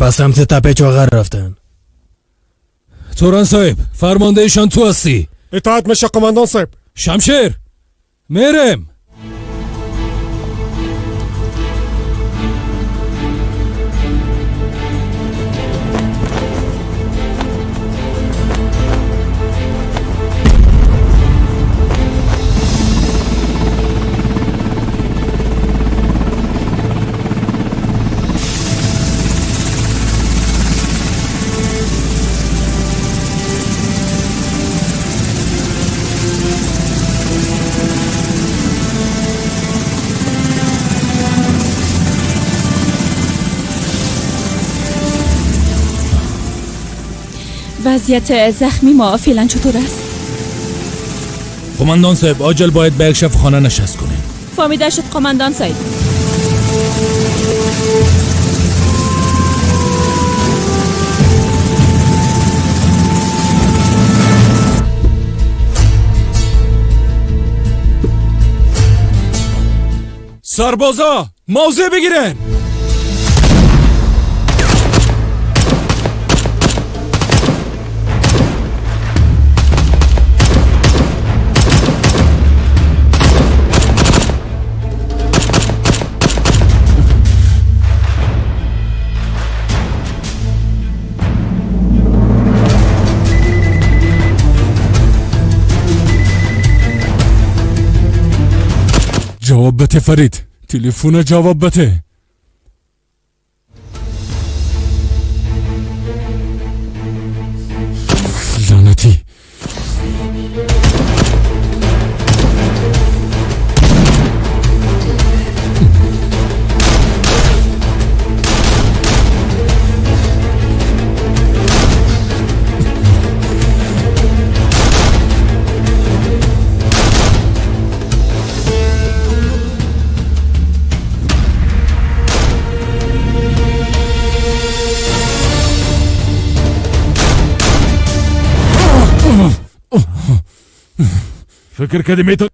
به سمت تپه چاغر رفتن. توران صاحب، فرماندهشان تو هستی. اطاعت میشه قماندان صاحب. شمشیر میرم. وضعیت زخمی ما فعلا چطور است؟ قماندان صاحب، عاجل باید به یک شفاخانه نشست کنیم. فهمیده شد قماندان صاحب. سربازا موضع بگیرن. جواب بده فرید، تلفن جواب بده. لعنتی. فکر کردی میتونی